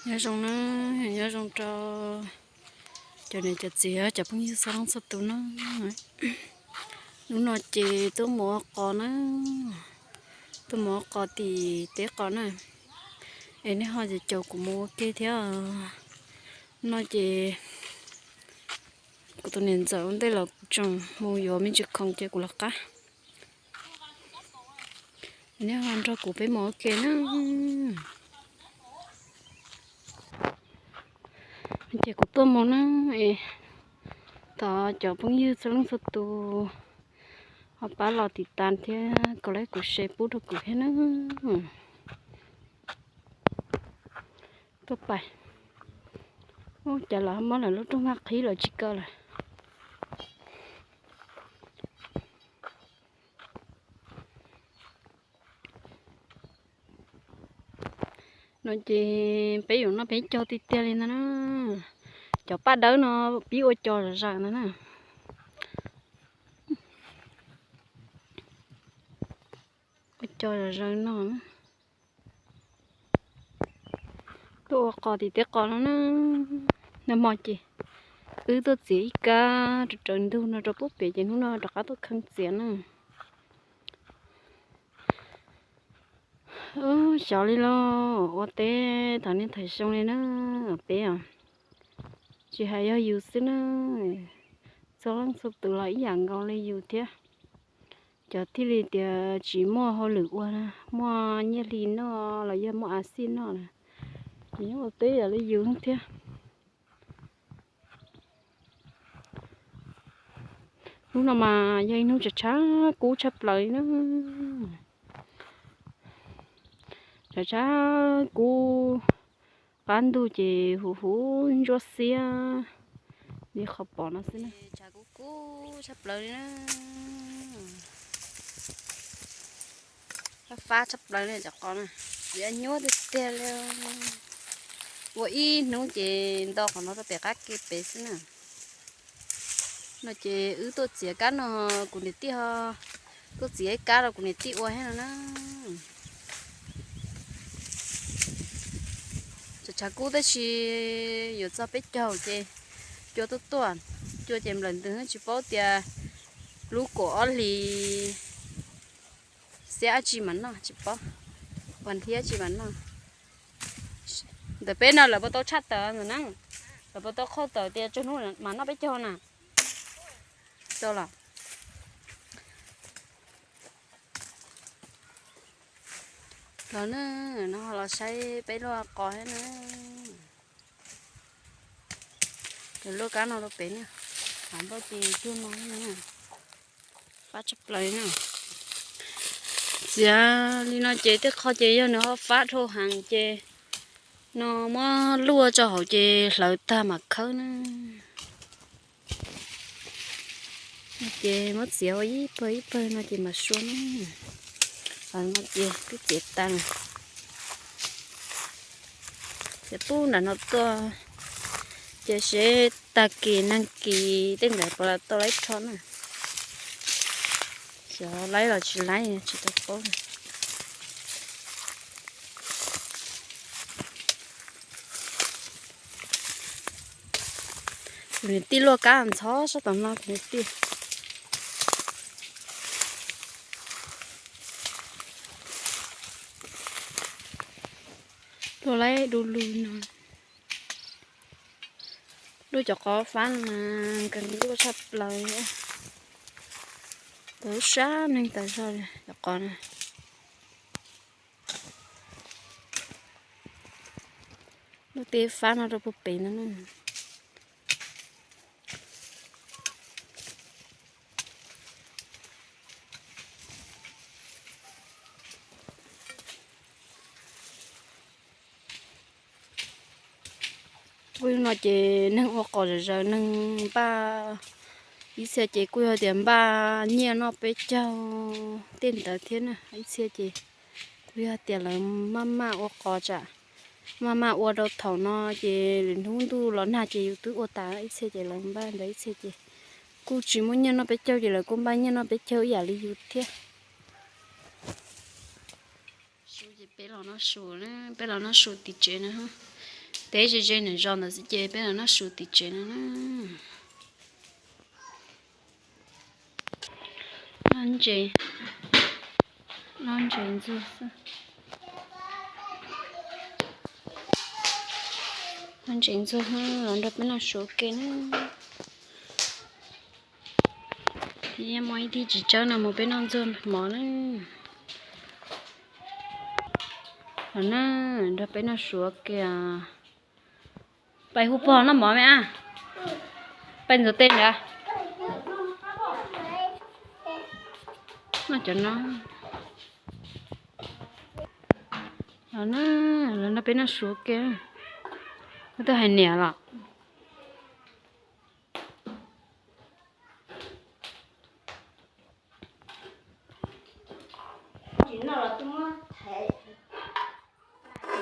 Nyob zoo na, nyob zoo rau cov niam cov txiv cov phooj ywg txhua leej txhua tus na. Hnub no ces tuaj mus ua qos na, tuaj mus ua qos tim teb qos na. Es nej ho caum kuv mus ua ke thiab. Hnub no ces kuv tus niam ntxawm ua ntej los kuv tseem mus yuav me ntsis khoom ces kuv los qab. Nej ho nrog kuv peb mus ua ke na. Ces kuv tuaj mus na, es thov cov phooj ywg txhua leej txhua tus ho pab los tiv tas thiab kom like kuv share pub rau kuv thiab na. Tuaj pais, ub, cas lawv muab lawv lub rooj vag qhib lawm tsis kaw lawm. No ces peb yuav noj peb caug tiag tiag li ntag na. Cov paj dawb no pib ua cos zom zaws ntag na. Ua cos zom zaws no. Tuaj ua qos tim teb qos no na. Nag hmo ces wb tuaj txiav ib kab raws raws ntug no rau puag pem ces hnub no rov qab tuaj kheej txiav na. Xyov li lauj, ua teb thaum niaj thaum xyoo li na, peb os, tsis hais yog yus xwb na, txhua leej txhua tus los ib yam nkaus li yus thiab. Cov thiaj li tias tsis muaj hauj lwm ua, muaj nyiaj hli noj los yog muaj a xij noj na, ces yeej ua teb yam li yus thiab. Hnub no mas yog ib hnub tshav tshav kub tshaj plaws li na. Tshav tshav kub, qab ntug ces huv huv ntsuab xiab li qhov pom no xwb na. Tshav kub kub tshaj plaws li na. Fab fab tshaj plaws li cov qos na. Txiav nyuaj tiag tiag li. Ua ib hnub ces nto qhov no rau pem qab ke pem xwb na. No ces wb tuaj txiav kab no, kuv niam tij ho tuaj txiav ib kab rau kuv niam tij ua thiab no na. Tshav tshav kub tab sis yuav txog peb caug ces cua tuaj tuaj, cua ces nplawm ntws tsis paub tias lub kaum ob hlis xiab dab tsi mas noj tsis paub, ua nthiab tsi mas noj. Ntawm peb no lawv puas tau tshaj tawm ntawm na, lawv puas tau qhau tawm tias tsaus hnub mam noj peb caug na? Tau los. Los na, no los saib peb luaj qos thiab na. Cov luaj kab no rau pem na, hav npauj ces cuag no, fab tshaj plaws na. Txiav li no ces tej qho ces yog nws ho fab dhau heev ces no muab luaj tso hauv ces hlawv tag mam khawb na. Ces muab txiav ua ib pawg ib pawg no ces mam sua na. Ces twb txiav tas, txiav pub nram no tuaj, ces seb tag kis nag kis tej ntawd puas tau laib rho na. Xyov laib los tsis laib tsis tau paub. Kuv niam tij luaj kab ntxhov sab tom no kuv niam tij. Luaj laib du lug no. Luaj cov qos fab no mas nkees luaj tshaj plaws. Tau sab neeg tas zog cov qos no. Luaj tej fab no rau puag pem no na. Kuj yog no ces neeg ua qos zom zaws neeg npaj, ib txhia ces kuj yog tias npaj nyiaj noj peb caug tej ntawd thiab na, ib txhia ces kuj yog tias lawv maj maj ua qos tsam maj maj ua rau thaum no ces lwm hnub ntuj los nag ces yus twb ua tas, ib txhia ces lawv npaj ntawd, ib txhia ces kuj tsis muaj nyiaj noj peb caug ces lawv kuj npaj nyiaj noj peb caug ib yam li yus thiab. Su ces peb los noj su na, peb los noj su tim tsev na. Teb ze ze nws zos ntawd xwb ces peb los noj su tim tsev no na. Noj ntses, noj ntses ntxuag xwb. Noj ntses ntxuag los nrog peb noj su ua ke na. Thiab muaj ib thij tsis tsawg no mus peb noj ntxuag mov na. Los na, nrog peb noj su ua ke. Pais hu pog noj mov me a. Pais ntxuav tes ntawd. Noj cov no. Los na, los nrog peb noj su ua ke. Koj twb hais niam los? Tsis noj los twb muab thaiv.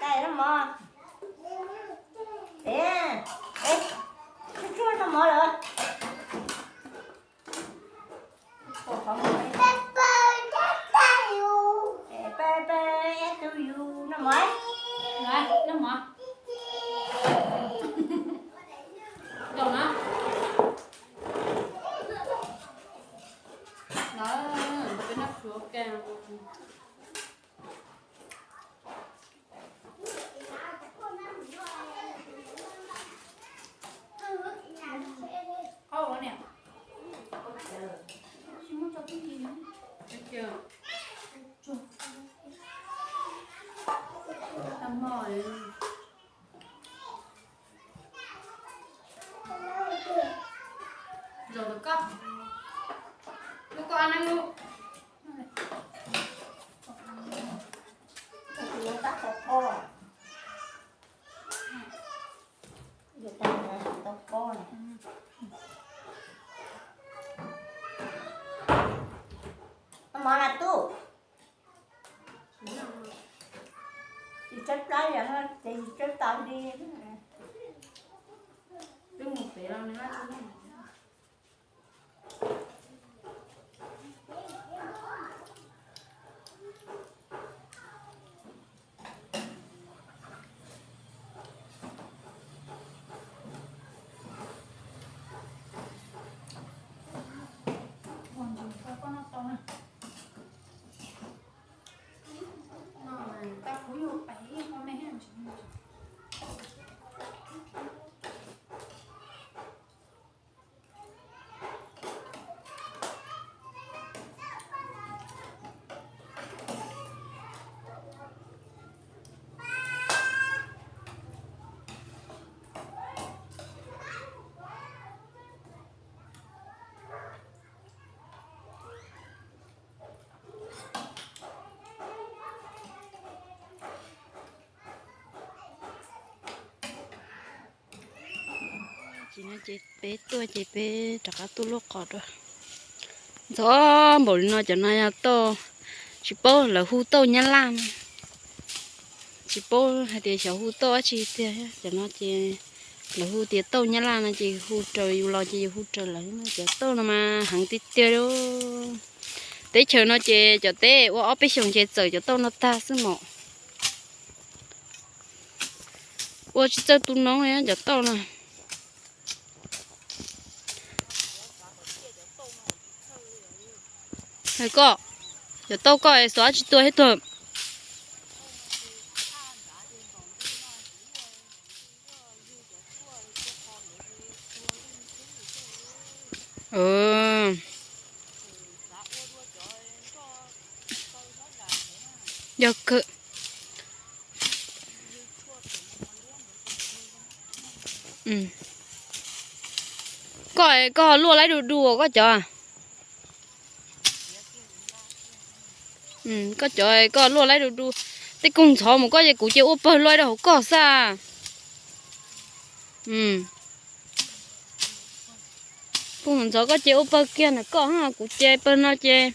Tais noj mov. Tes, tes, tsuag tsuag noj mov lawm. Noj mov. Noj mov. Noj mov. Lawv, lawv peb noj su ua ke. Zaum ntawm koj, lub koj ab nab lub. Mov na tub. Tsis tsawb plab yog ces tsis tsawb tau li. Twb mus pem los nws Ces no ces peb tuaj ces peb rov qab tuaj luaj qos dua. Ntxhov npaum li no cov no yog tauj, tsis paub lawv hu tauj nyab laj no. Tsis paub hais tias xyov hu tauj dab tsi tiag. Cov no ces lawv hu tias tauj nyab laj no ces hu raws yus los ces yus hu raws lawv no. Cov tauj no mas heev tiag tiag li. Teb chaws no ces cov teb ua ob peb xyoos ces txawm cov tauj no tag xwb mas. Ua tsis txawj tu noob li cov tauj no. Koj, cov tauj koj xov tsis tua thiab tuag. Yog kawg. Koj, koj luaj laib du du koj cov. Koj cov koj luaj laib du du. Tej koog ntxhov mus koj ces kuv ces ua pawg luaj rau hauv koj xwb. Koog ntxhov koj ces ua pawg kiag ntawm koj, kuv ces pawg no ces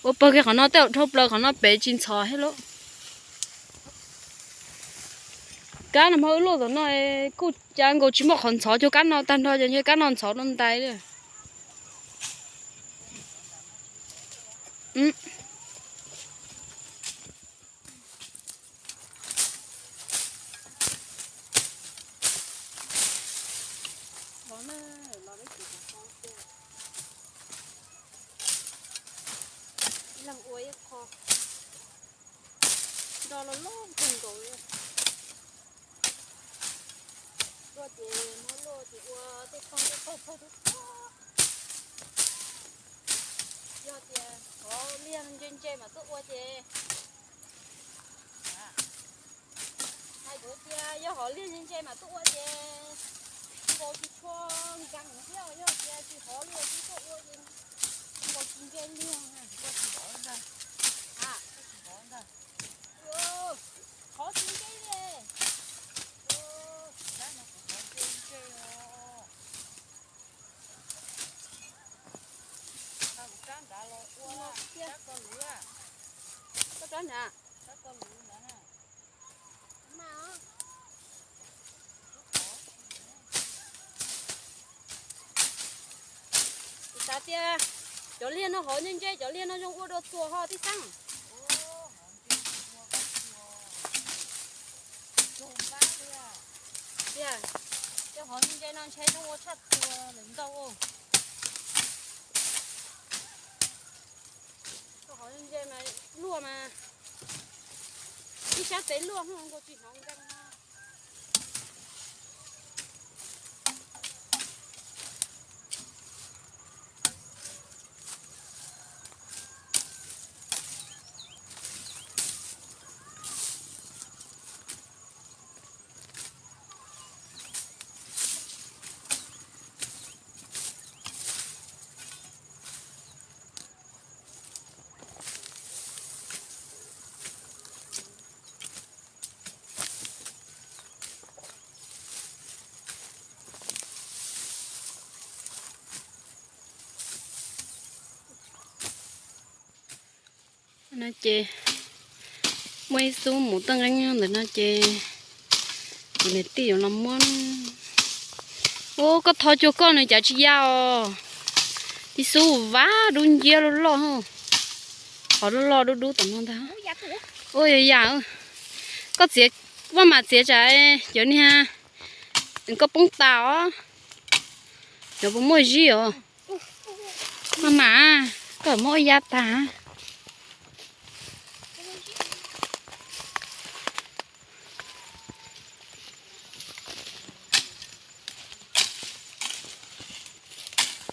ua pawg kiag qhov no, tej zaum dhau plaws qhov no pem tsis ntxhov thiab lauj. Kab no hmo wb luaj tom no kuj cav nkaus tsis muaj qhov ntxhov cuag kab no, tag nrho ces ntshe kab no ntxhov rau ntais li. Los peb tsis tau ib leeg ua ib qho, nroj loj loj kawg nkaus li. Luaj ces muab luaj ces ua tej tog tej taug thaug tub txog. Yog tias hov liag ntse ntse mas tuaj ua ces, hais tias yog hov liag ntse ntse mas tuaj ua ces nkaus tsis tshua nkees thiab, yog tias tsis hov liag tsis tuaj ua ces nkaus tsis ntse liag. Koj tsis hov ntag, koj tsis hov ntag. Hov tsis ntse li. Rab no kuv hov ntse ntse os. Kuv rab nrad los ua rab ko luv. Koj rab nrad, rab ko luv nrad na. Kuv xav tias cov liag no hov ntse ntse, cov liag no zoo ua dua txuas ho tib xeeb. Tiag, cov hov ntse ntse no ntshe zoo ua tshaj txuas lawm ntau. Hov ntse mas luaj mas ib sab tes luaj nkaus tsis hnov nkees. No ces muaj ib xub mus tej nqeeb ntawm no ces kuv niam tij yuav los muab. Ub, koj tho cuag koj nws cas tsis ya os. Ib xub vab dub nciab loj loj, qhov loj loj dub dub tom no ntag. Ub, yog yam, koj txiav, maj mam txiav tsam cov niag koj poob tas os, cov puas muaj zib os. Maj mam, koj muab ua ya tas.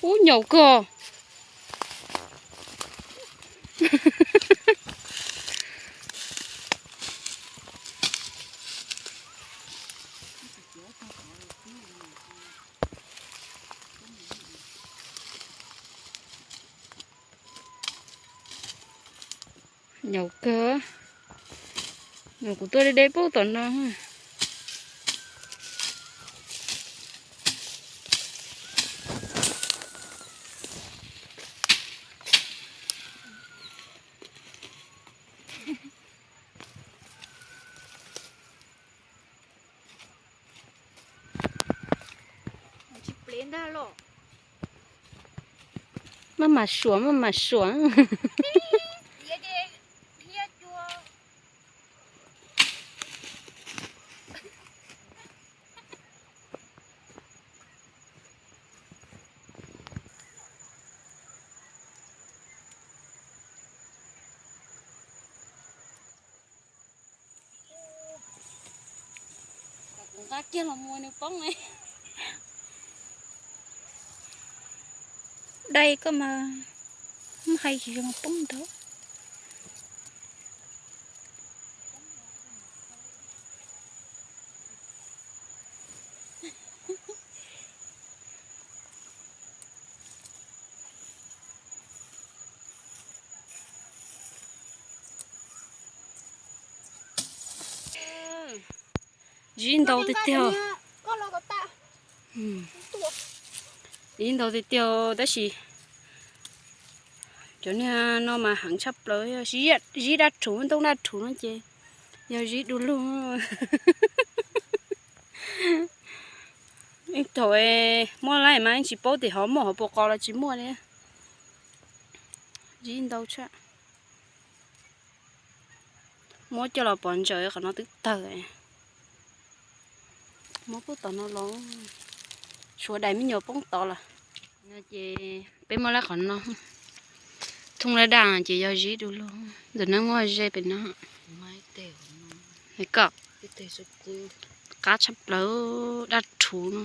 Ub, nyaum kawg. Nyaum kawg. Kuv tuaj deb deb pub tom no. Maj mam suam, maj mam suam. Kuv nqa kiag los mus nws poob. Dai koj mas, muab hais tsis zoo poob ntag. Zib ntau tiag tiag. Zib ntau tiag tiag tab sis cov niag no mas heev tshaj plaws, yog zib dab rhuv, ntoo dab rhuv no ces yog zib du lug. Thaum muab laij mas tsis paub tias hov muaj hov puas qos los tsis muaj li. Zib ntau tshaj. Muab coj los pov ntsaws qhov no twb tawg. Muab pub tom no los. Tshuav daim me nyuam poob tod lawm. Ces peb muab lawm qhov no. Thooj lawm daj ces yog zib du lug. Ntawm no muaj ze pem no. Koj, qab tshaj plaws, daj rhuv no.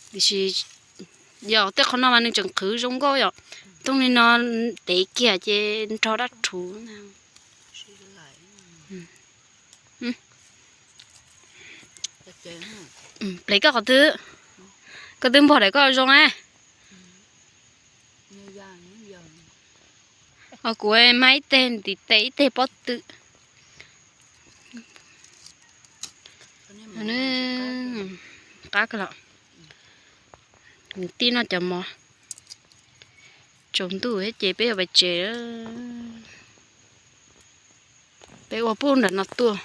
Tiam sis yog tej qhov no mas nws tseem qhwv zoo nkauj yom. Thooj li no tev kiag ces nrog daj rhuv ntag. Plev koj qhov twg? Koj twb npog daim koj zoo na. Ho kuv mas ib teg ntiv tes ib teg pob tw. Qab kawg los. Tij noj cov mov. Tsaus ntuj thiab ces peb yuav pais tsev. Peb ua puag nram no tuaj,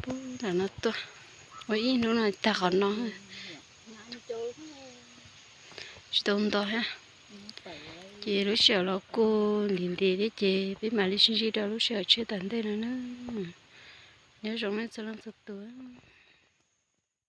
puag nram no tuaj, ua ib hnub no tag qhov no. Tsis tau nto thiab. Ces lub sij hawm los kuj nti nti thiab ces peb mam li sib ntsib rau lub sij hawm tshiab tom ntej no na. Nyob zoo nej txhua leej txhua tus.